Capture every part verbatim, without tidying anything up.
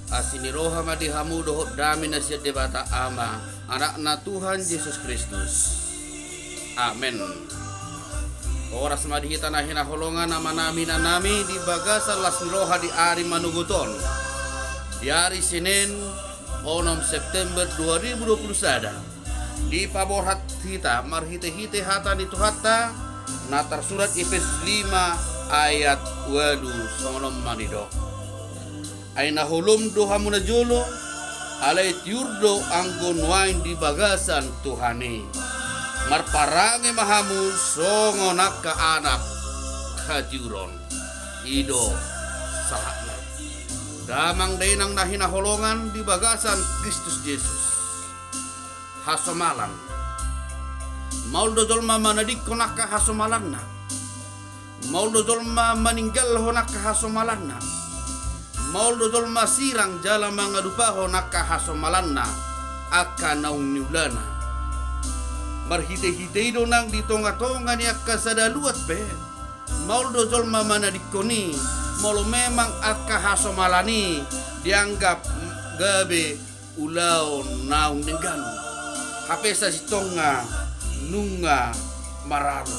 Asi ni roha ma di hamu dohot dame na sian Debata Ama, Anakna Tuhan Jesus Kristus. Amen. Horas ma di hita na hinaholongan amanami, inanami, di bagasan las ni roha di ari manogot on. Di ari Senen, onom September dua ribu dua puluh sada. Dipaborhat hita marhite-hite hata ni Tuhanta, na tarsurat i Efesus lima ayat ualu, songon on ma nidok. Ai na holom do hamu na jolo, alai tiur do anggo nuaeng di bagasan Tuhan i. Marparange ma hamu songon angka anak hatiuron. I do sahatna. Damang dainang na hinaholongan di bagasan Kristus Jesus. Hasomalan. Maol do jolma manadingkon angka hasomalanna. Maol do jolma maninggalhon angka hasomalanna. Maol do jolma sirang jala mangalupahon angka hasomalanna, angka naung niulana. Marhite-hite i do nang di tonga-tonga ni angka sada luat pe. Maol do jolma manadingkon i, molo memang angka hasomalan i dianggap gabe ulaon naung denggan. Hape sasintongna nunga maralo.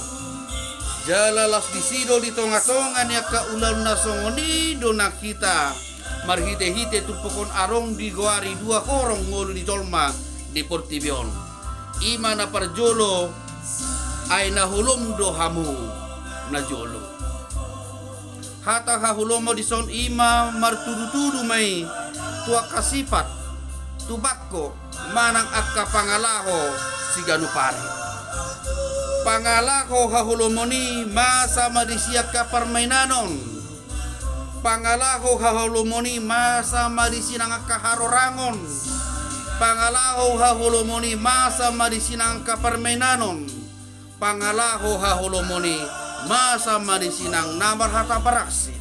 Jala laos disi do di tonga-tonga ni angka ulaon na songon i do nang hita marhite-hite turpuk on adong digoari dua horong ngolu ni jolma di portibi on. I ma na parjolo, ai na holom do hamu na jolo. Hata haholomon dison i ma martudu-tudu ma i tu angka sipat, tu bangko, manang angka pangalaho siganup ari. Pangalaho haholomon i masa ma disi angka parmainanon. Pangalaho haholomon i masa ma disi nang angka harorangon. Pangalaho haholomon i masa ma disi nang angka parmainanon. Pangalaho haholomon i masa ma disi nang na marhata baraksi.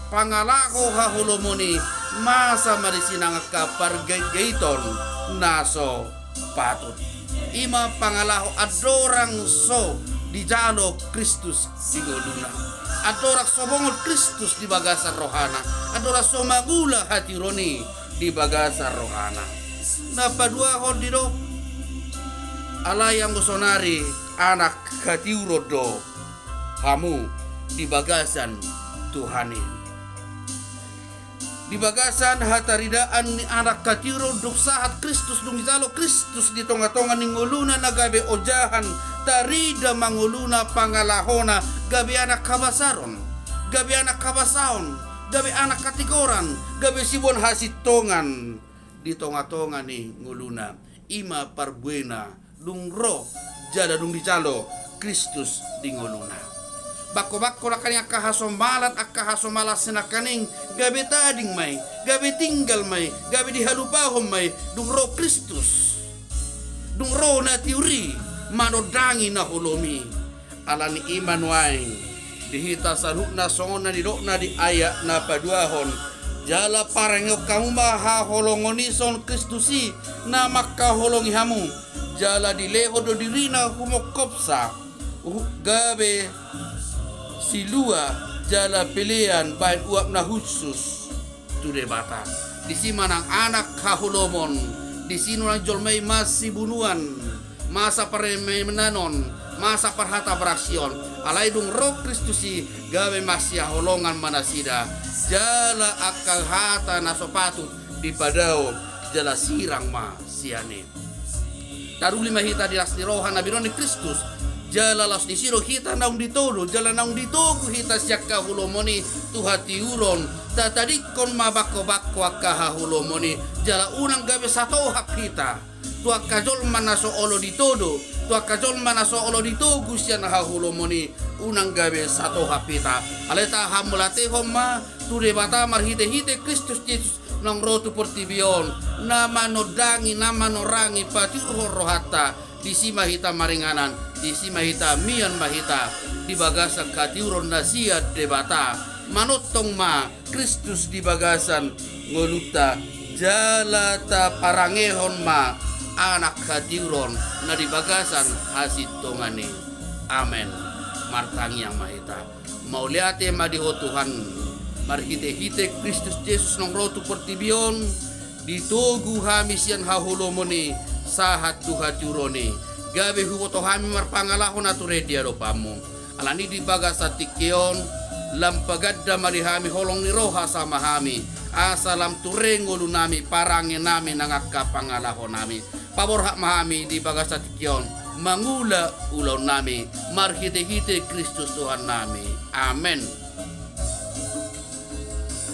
Pangalaho haholomon i masa ma disi nang angka pargait-gaiton na so patut. I ma pangalaho andorang so dijalo Kristus di ngoluna. Andorang so bongol Kristus di bagasan rohana. Andorang so mangula hatiuron i di bagasan rohana. Na paduahon didok, alai anggo sonari anak hatiuron do hamu di bagasan Tuhan i. Di bagasan hataridaan ni anak hatiuron dung sahat Kristus, dung dijalo Kristus di tonga-tonga ni ngoluna na gabe ojahan, tarida ma ngoluna pangalahona, gabe anak habasaron, gabe anak habasaon, gabe anak hatigoran, gabe siboan hasintongan di tonga-tonga ni ngoluna. I ma parbuena dung ro jala dung dijalo Kristus di ngoluna. Bangko-bangko nangkaning angka hasomalan, angka hasomalan si nangkaning gabe tading ma i, gabe tinggal ma i, gabe dihalupahon ma i dung ro Kristus. Dung ro na tiur i manondangi na holom i. Ala ni i ma nuaeng di hita saluhutna songon na nidokna di ayat na paduahon, jala parangehon hamu ma haholongon i songon Kristus i na mangkaholongi hamu, jala dilehon do dirina humongkopsa, hu-, gabe silua jala pelean bahen uap na hushus tu Debata. Disi ma nang anak haholomon, disi nang jolma i masibunuan, masa parmainanon, masa parhata baraksion. Alai dung ro Kristus i gabe masihaholongan ma nasida, jala angka hata na so patut dipadao, jala sirang ma sian i. Taruli ma hita di las ni roha na binoan ni Kristus, jala laos disi do hita naung ditodo, jala naung ditogu hita sian haholomon i tu hatiuron. Tatadingkon ma bangko-bangko angka haholomon i, jala unang gabe satohap hita tu angka jolma na so olo ditodo, tu angka jolma na so olo ditogu sian haholomon i, unang gabe satohap hita. Alai tahamauliatehon ma tu Debata marhite-hite Kristus Jesus, naung ro tu portibi on, na manondangi, na manorangi, patiurhon rohanta. Disi ma hita maringanan, disi ma hita, mian ma hita di bagasan hatiuron na sian Debata. Manongtong ma Kristus di bagasan ngolunta, jala taparangehon ma anak hatiuron na di bagasan hasintongan i. Amen. Martangiang ma hita. Mauliate ma di Ho Tuhan, Marhite-hite Kristus Jesus naung ro tu portibi on, ditogu hami sian haholomon i sahat tu hatiuron i, gabe huboto hami marpangalaho na ture di adopanmu. Alani di bagasan tingki on, lam paganda ma di hami holong ni roha sama hami, asa lam ture ngolunami, parangenami nang angka pangalahonami. Paborhat ma hami di bagasan tingki on mangula ulaonnami, marhite-hite Kristus Tuhannami. Amen.